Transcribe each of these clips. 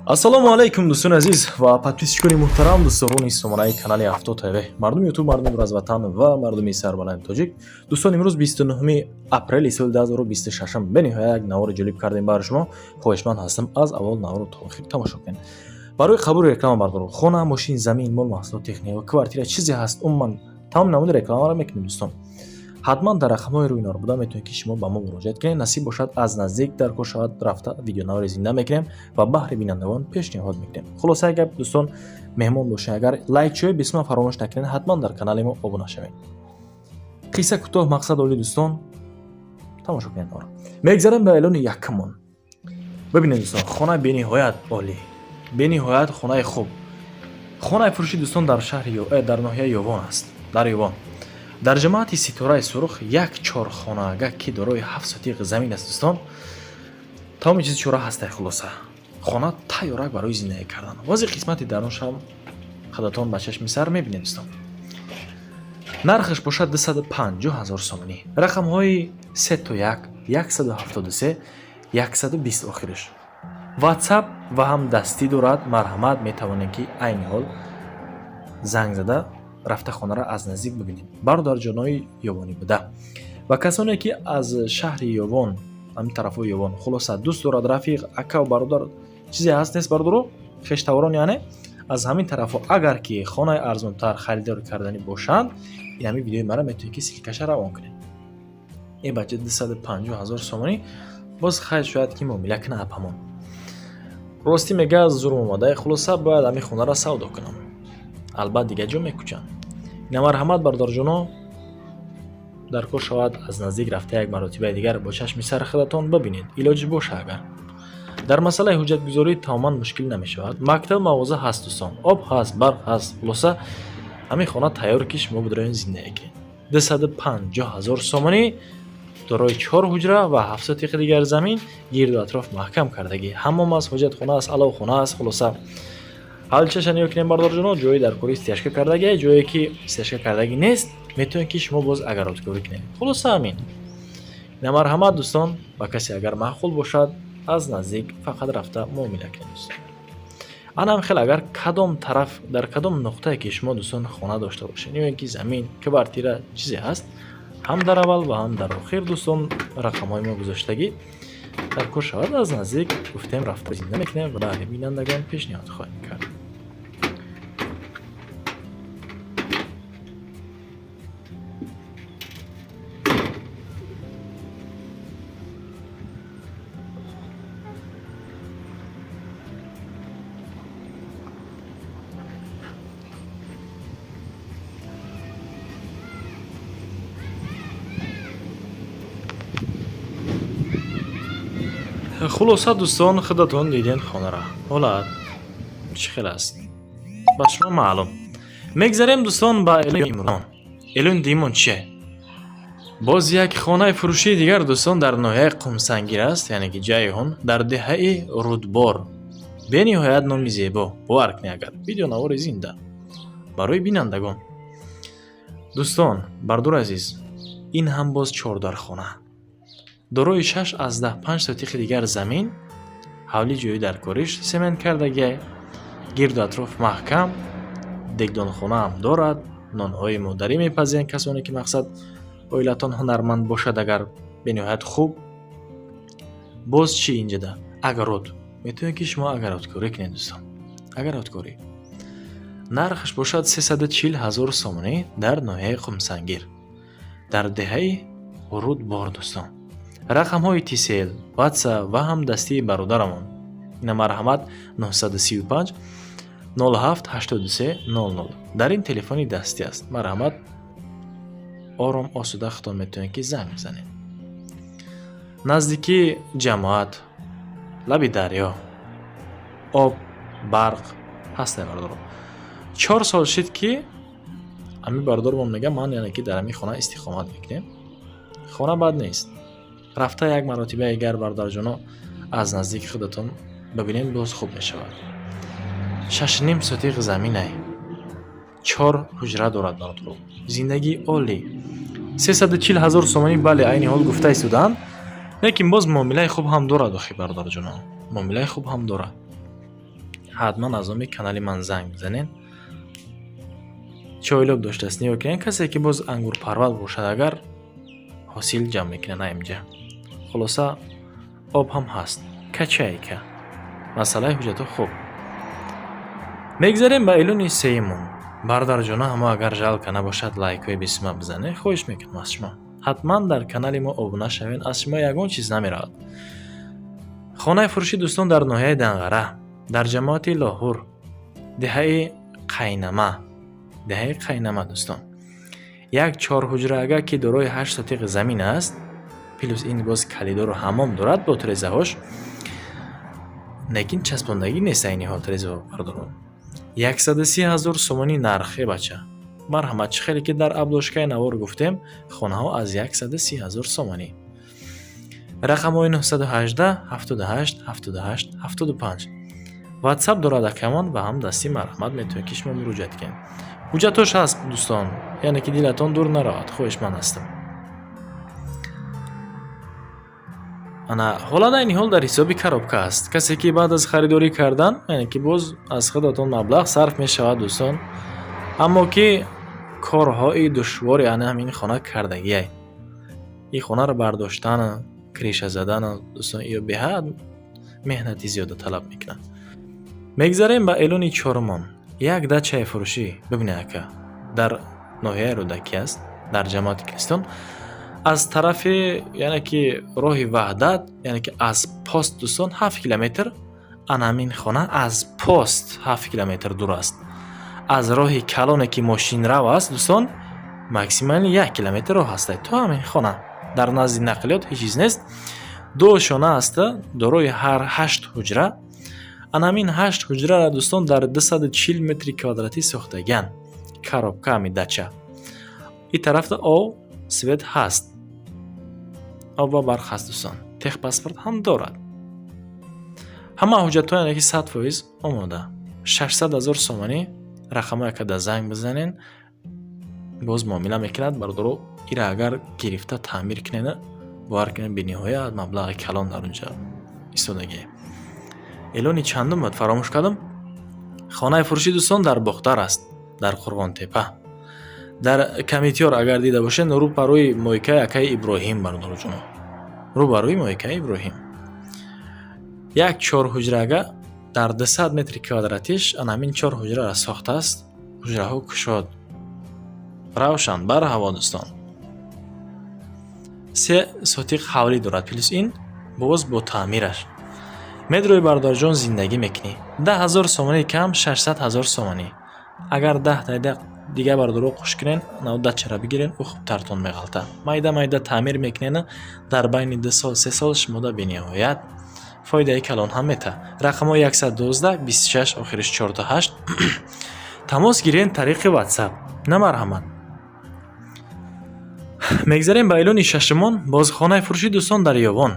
Ассалому алайкум, дӯстони азиз ва подписчикони муҳтарам, дӯстдорони сомонаи канали Авто ТВ, мардуми Ютуб, мардуми аз ватан ва мардуми сарбаланди тоҷик. Дӯстон, имрӯз 29 апрели соли 2026, бениҳоят як навори ҷолиб кардем барои шумо. Хоҳишманд ҳастам, аз аввал наворо то охир тамошо кунед. Барои қабули реклама, бардоро, хона, мошин, замин, мол, маҳсулот, техника, квартира, чизе ҳаст, умуман тамоми намуди рекламаро мекунем, дӯстон. Ҳатман дар рақамҳои рӯи навор буда метавонед, ки шумо ба мо муроҷиат кунед. Насиб бошад, аз наздик дар кор шавад, рафта видеонавори зинда мекунем ва баҳри бинандагон пешниҳод мекунем. Хулосаи гап, дӯстон, меҳмон бошед, агар лайкчиҳои бисма фаромӯш накунед, ҳатман дар канали мо обуна шавед. Қисса кӯтоҳ, мақсад олӣ. Дӯстон, тамошо кунед наворо. Мегзарем ба эълони якумон. Бибинед, дӯстон, хона бениҳоят олӣ, бениҳоят хонаи хуб, хонаи фурӯши, дӯстон, дар шаҳри дар ноҳияи Ёвон аст, дар Ёвон, дар ҷамоати Ситораи Сурх, як чорхонага, ки дорои 7 сотиқ замин аст. Дӯстон, тамоми чизи чора ҳастай. Хулоса, хона тайёрак барои зиндагӣ кардан. Вози қисмати даруншам худатон ба чашми сар мебинед, дӯстон. Нархаш бошад 250 ҳазор сомонӣ. Рақамҳои 3 то 1, 173, 120 охириш. Ватсап ва ҳам дастӣ дорад. Марҳамат, метавонем, ки айни ҳол занг зада, рафта хонаро аз наздик бибинем. Бародарҷонои ёвонӣ буда ва касоне, ки аз шаҳри Ёвон, ҳамин тарафҳои Ёвон, хулоса, дӯст дорад, рафиқ, ака, бародар, чизе ҳаст, нест, бародаро, хештаворон, яъне аз ҳамин тарафҳо, агар ки хонаи арзонтар харидорӣ карданӣ бошанд, ин ҳамин видеои мара метавонед, ки ссылкаша равон кунед. Э бача, 250 ҳазор сомонӣ, боз хайр, шояд ки муомила кунад апамон. Ростӣ мега, зурм омада, хулоса, бояд ҳамин хонаро савдо кунам, албат дигар ҷо мекӯчанд. Ина, марҳамат, бародарҷоно, дар кор шавад, аз наздик рафта як маротибаи дигар бо чашми сари худатон бибинед. Илоҷ боша агар. Дар масъалаи ҳуҷҷатгузорӣ тамоман мушкил намешавад. Мактаб, мағоза ҳаст, дӯстон, об ҳаст, барқ ҳаст. Хулоса, ҳамин хона тайёр, ки шумо бидроен зиндагӣ кунед. 250 ҳазор сомонӣ, дорои чор ҳуҷра ва 7 сотиқи дигар замин, гирду атроф маҳкам кардагӣ, ҳаммом аст, ҳоҷатхона аст, аловхона аст. Хулоса, ҳалчаша нигоҳ кунем, бародарҷоно, ҷои дар кори стяжка кардагӣ, ҷое ки стяжка кардагӣ нест, метавонед, ки шумо боз огородкорӣ кунед. Хулоса, ҳамин. Ина, марҳамат, дӯстон, ба касе агар маъқул бошад, аз наздик фақат рафта муомила кунед, дӯстон. Анам хел, агар кадом тараф, дар кадом нуқтае ки шумо, дӯстон, хона дошта бошед ё ин ки замин, квартира, чизе ҳаст, ҳам дар аввал ва ҳам дар охир, дӯстон, рақамҳои мо гузоштагӣ. Дар кор шавад, аз наздик гуфтем, рафта зинда мекунем ва баҳри бинандагон пешниҳод хоҳем кард. Хулоса, дӯстон, худатон диден хонара, ҳолат чӣ хел аст, ба шумо маълум. Мегзарем, дӯстон, ба эълони имрӯзон. Эълони дуюмон чие? Боз як хонаи фурӯшии дигар, дӯстон, дар ноҳияи Қумсангир аст, яъне ки Ҷайҳун, дар деҳаи Рудбор. Бениҳоят номи зебо, бовар кунед агар. Видеонавори зинда барои бинандагон. Дӯстон, бардори азиз, ин ҳам боз чордархона, дорои 6,5 сотихи дигар замин, ҳавли, ҷои дар кориш семент кардагиай, гирду атроф маҳкам, дегдонхонаам дорад, нонҳои модарӣ мепазанд. Касоне ки, мақсад, оилатон ҳунарманд бошад агар, бениҳоят хуб. Боз чӣ инҷода? Огород, метавонед, ки шумо огородкорӣ кунед, дӯстон, огородкорӣ. Нархаш бошад 340 ҳазор сомонӣ, дар ноҳияи Қумсангир, дар деҳаи Рудбор. Дӯстон, рақамҳои Тисел, Ватсап ва ҳам дастии бародарамон. Ина, марҳамат, 935 07 83 00, дар ин телефони дастӣ аст. Марҳамат, ором, осуда худтон метавонед, ки занг бизанед. Наздикии ҷамоат, лаби дарё, об, барқ ҳастай, бародаро. 4 сол шид, ки ҳамин бародармон мега, ман, яъне ки дар ҳамин хона истиқомат мекунем. Хона бад нест, рафта як маротиба ягар, бародарҷоно, аз наздики худатон бибинед, боз хуб мешавад. 6,5 сотиқ заминай, чор ҳуҷра дорад, бародаро, зиндагии олӣ. 340 ҳазор сомонӣ, бале, айни ҳол гуфта истодаанд, лекин боз муомилаи хуб ҳам дорад. Охи, бародарҷоно, муомилаи хуб ҳам дорад. Ҳатман аз номи канали ман занг бизанед. Чойлоб доштааст, нигоҳ кунед, касе ки боз ангурпарвар бошад, агар ҳосил ҷамъ мекунад наимҷа. Хулоса, об ҳам ҳаст. Качайка. Масъалаи ҳуҷҷатҳо хуб. Мегзарем ба эълони сеюмон. Бародарҷона, ҳамо агар жалко набошад, лайкҳои бисума бизанед, хоҳиш мекунам аз шумо. Ҳатман дар канали мо обуна шавед, аз шумо ягон чиз намеравад. Хонаи фурӯшӣ, дӯстон, дар ноҳияи Данғара, дар ҷамоати Лоҳур, деҳаи Қайнама, деҳаи Қайнама, дӯстон. Як чорҳуҷраага, ки дорои 8 сотиқ замин аст, плюс ин боз калидору ҳаммом дорад бо тирезаҳош, лекин часпондагӣ нест айни ҳол тирезаҳо, бародарон. 130 000 сомонӣ нарх, е бача. Марҳамат, чӣ хеле ки дар обложкаи навор гуфтем, хонаҳо аз 130 000 сомонӣ. Рақамҳои 918 78 78 75 ватсап дорад акамон ва ҳам дастӣ. Марҳамат, метавонед, ки шумо муроҷиат кунед. Ҳуҷҷатҳош ҳаст, дӯстон, яъне ки дилатон дур наравад, хоҳишманд ҳастам. Ана ҳолат айни ҳол дар ҳисоби коробка аст. Касе ки баъд аз харидорӣ кардан, яъне ки боз аз худатон маблағ сарф мешавад, дӯстон, аммо ки корҳои душвори ана ҳамин хона кардагиай. Ин хонаро бардоштан, крыша задан, дӯстон, ё беҳад меҳнати зиёда талаб мекунад. Мегзарем ба эълони чорумон. Як дачаи фурӯшӣ, бибинед, ака, дар ноҳияи Рӯдакӣ аст, дар ҷамоати Килистон, аз тарафи, яъне ки роҳи Ваҳдат, яъне ки аз пост, дӯстон, 7 километр. Ана ҳамин хона аз пост 7 километр дур аст. Аз роҳи калоне, ки мошинрав аст, дӯстон, максимально 1 километр роҳ аст то ҳамин хона. Дар назди нақлиёт ҳеҷ чиз нест. Ду ошёна аста, дорои ҳар ҳашт ҳуҷра. Ана ҳамин ҳашт ҳуҷраро, дӯстон, дар 240 метри квадратӣ сохтагианд. Коробка ҳами дача. Ин тарафта об, свет ҳаст. Об ва барқ ҳаст, дӯстон. Техпаспорт ҳам дорад. Ҳама ҳуҷҷатҳо, яъне ки 100% омода. 600 000 сомонӣ. Рақамҳое када занг бизанед, боз муомила мекунад, бародаро. Ира агар гирифта таъмир кунед, бовар кунед, бениҳоят маблағи калон дар унҷа истодагие. Эълони чандум буд, фаромӯш кардам. Хонаи фурӯшӣ, дӯстон, дар Бохтар аст, дар Қурғонтепа, дар Камитёр. Агар дида бошед, рӯ ба рӯи мойкаи акаи Иброҳим, бародароҷоно, рӯ ба рӯи мойкаи Иброҳим, як чорҳуҷрага дар 200 метри квадратиш. Ана ҳамин чор ҳуҷраро сохтааст. Ҳуҷраҳо кушод, равшан, барҳаво, дӯстон. 3 сотиқ ҳавлӣ дорад, плюс ин боз бо таъмираш. Медрои, бародарҷон, зиндагӣ мекунӣ. 10 000 сомонӣ кам, 600 000 сомонӣ. Агар 10 тайда дига бародаро қуш кунен, нав дачара бигирен, ӯ хубтартон меғалта. Майда майда таъмир мекунен, дар байни 2 сол, 3 сол шумода бениҳоят фоидаи калон ҳам мета. Рақамҳои 112 26, охириш 48, тамос гирен тариқи ватсап. На, марҳамат. Мегзарем ба эълони шашумон. Боз хонаи фурӯшӣ, дӯстон, дар Ёвон,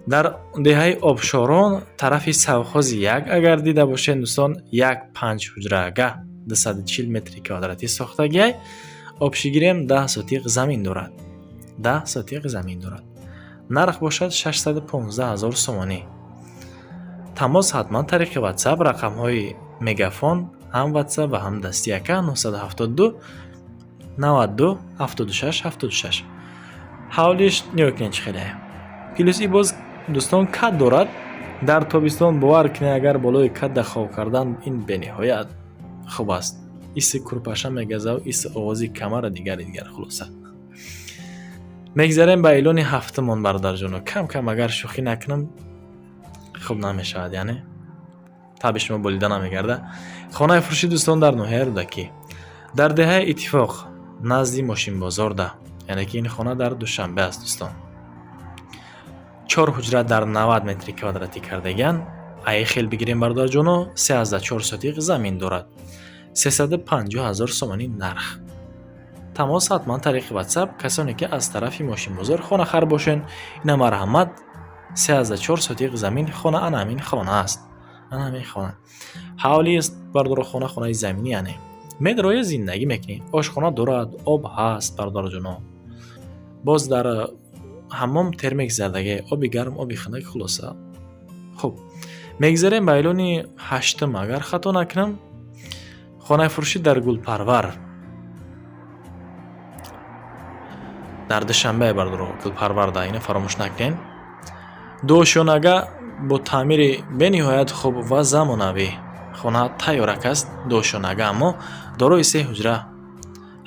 дар деҳаи Обшорон, тарафи Савхози як. Агар дида бошед, дӯстон, як панҷ ҳуҷраага 240 метри квадратӣ сохтагиай. Обшигирем, 10 сотиқ замин дорад, 10 сотиқ замин дорад. Нарх бошад 615 000 сомонӣ. Тамос ҳатман тариқи ватсап. Рақамҳои Мегафон, ҳам ватсап ва ҳам дасти яка 972 92 76 76. Ҳавлиш нигоҳ кунед, чӣ хеле. Плюс и боз, дӯстон, кат дорад. Дар тобистон, бовар кунед, агар болои катда хоб кардан, ин бениҳоят хуб аст. Иси курпаша мегазав, иси овози камара, дигари дигар. Хулоса, мегзарем ба эълони ҳафтумон, бародарҷоно. Кам кам агар шӯхӣ накунам, хуб намешавад, яъне таби шумо болида намегарда. Хонаи фурӯшӣ, дӯстон, дар ноҳияи Рӯдакӣ, дар деҳаи Иттифоқ, назди мошинбозорда, яъне ки ин хона дар Душанбе аст, дӯстон. Чор ҳуҷра дар 90 метри квадратӣ кардагиан. Ай хел бигирем, бародарҷоно, 3,4 сотиқ замин дорад. 350 000 сомонӣ нарх. Тамос ҳатман тариқи ватсап. Касоне ки аз тарафи мошинбозор хонахар бошен, ина марҳамат, 3,4 сотиқ замин хона. Ана ҳамин хона аст, ана ҳамин хона ҳавлист, бародаро. Хона хонаи заминӣ, яъне медроя, зиндагӣ мекунӣ. Ошхона дорад, об ҳаст, бародарҷоно. Боз дар ҳаммом термик задагӣ, оби гарм, оби хунук. Хулоса, хуб. Мегзарем ба эълони ҳаштум, агар хато накунам. Хонаи фурӯшӣ дар Гулпарвар, дар Душанбе, бардоро, Гулпарварда, ина фаромӯш накунед. Дуошёнага бо таъмири бениҳоят хуб ва замонавӣ. Хона тайёрак аст, дуошёнага, аммо дорои се ҳуҷра,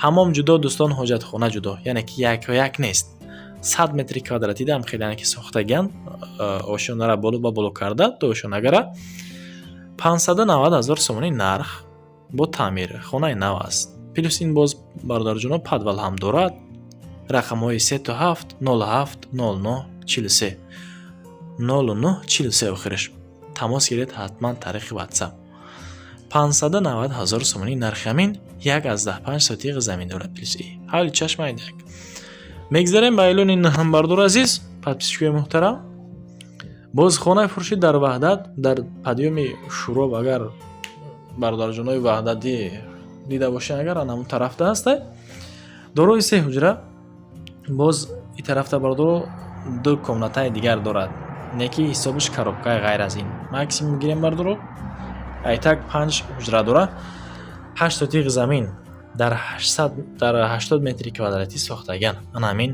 ҳаммом ҷудо, дӯстон, ҳоҷатхона ҷудо, яъне ки як як нест. 100 метри квадратӣ дам хеле, яъне ки сохтагиан, ошёнара боло ба боло карда. Дуошёнагара 590 ҳазор сомонӣ нарх бо таъмир, хонаи нав аст. Плюс ин боз, бародарҷоно, подвал ҳам дорад. Рақамҳои 3 то 7, 07, 09, 43, 09, 43 охираш. Тамос гиред ҳатман тариқи WhatsApp. 590 ҳазор сомонӣ нархи ҳамин, 1,5 сотиқ замин дорад, плюс и ҳавли чашмаи як. Мегзарем ба эълони нӯҳум, бардор азиз, подписчикои муҳтарам. Боз хонаи фурӯшӣ дар Ваҳдат, дар подъёми Шӯроб. Агар бародарҷонои ваҳдатӣ дида бошед, агар ан ҳамун тарафта ҳаста, дорои се ҳуҷра. Боз и тарафта, бародаро, ду комнатаи дигар дорад, не ки ҳисобиш коробкаи ғайр аз ин. Максимум гирем, бардоро, айтак панҷ ҳуҷра дора, 8 сотиқ замин, дар 800, дар 80 метри квадратӣ сохтаган. Ана ҳамин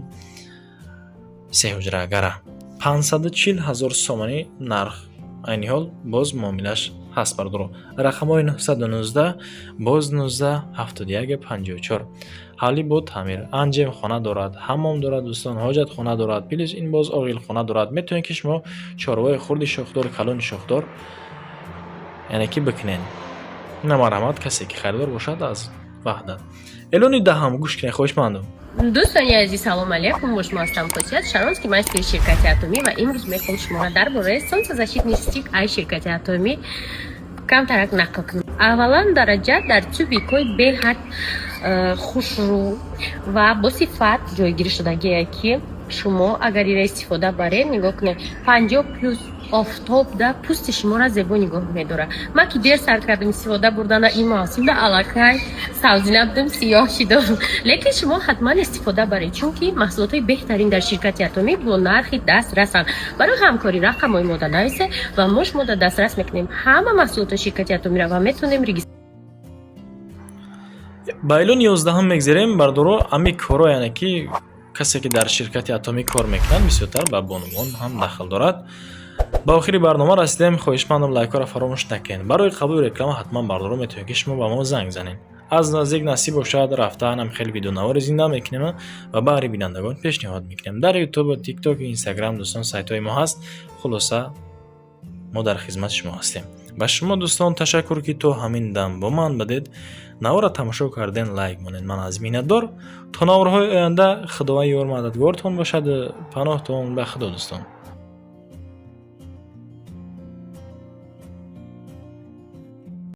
се ҳуҷрагара 540 ҳазор сомонӣ нарх, айни ҳол боз муомилаш ҳаст, бардоро. Рақамҳои 919, боз 19, 71, 54. Ҳавлӣ бо таъмир, анҷемхона дорад, ҳаммом дорад, дӯстон, ҳоҷатхона дорад, плюс ин боз оғилхона дорад. Метавонед, ки шумо чорвои хурди шохдор, калони шохдор, яъне ки бикунед. На, марҳамат, касе ки харидор бошад аз Ваҳдат. Эълони даҳам гӯш кунед, хоҳишмандам. Дӯстони азиз, салом алейкум! Бо шумо ҳастам Хосият Шаронский, мастери ширкати Атомӣ, ва имрӯз мехоҳам шуморо дар бораи солнцезащитный стик ай ширкати Атомӣ камтарак нақл кунам. Аввалан, дараҷа дар тюбикҳои беҳад хушрӯ ва бо сифат ҷойгирӣ шудагие, ки шумо агар ира истифода баред, нигоҳ кунед, 50 плюс офтобда пӯсти шуморо зебо нигоҳ медорад. Ман ки дер сар кардам истифода бурдана, ин мавсимда аллакай савзина будам, сиёҳ шидам, лекин шумо ҳатман истифода баред, чунки маҳсулотҳои беҳтарин дар ширкати Атомӣ бо нархи дастрасанд. Барои ҳамкорӣ рақамҳои мода нависе ва мо шумода дастрас мекунем ҳама маҳсулотҳои ширкати Атомиро ва метавонем Ба эълони 11-ҳам мегзарем, бардоро. Ами коро, яъне ки касе ки дар ширкати Атомӣ кор мекунад, бисёртар ба бонувон ҳам дахл дорад. Ба охири барнома расидем. Хоҳишмандам, лайкҳоро фаромӯш накунед. Барои қабули реклама ҳатман, бардоро, метавонед, ки шумо ба мо занг занед. Аз наздик насиб бошад, рафтаанам хеле видеонавори зинда мекунем ва баҳри бинандагон пешниҳод мекунем дар Ютуб, Тикток, Инстаграм. Дӯстон, сайтҳои мо ҳаст. Хулоса, мо дар хизмати шумо ҳастем. Ба шумо, дӯстон, ташаккур, ки то ҳамин дам бо ман будед, навора тамошо карден, лайк монед. Ман аз миннатдор. То наворҳои оянда Худованд ёр мададгортон бошад. Паноҳтон ба Худо, дӯстон.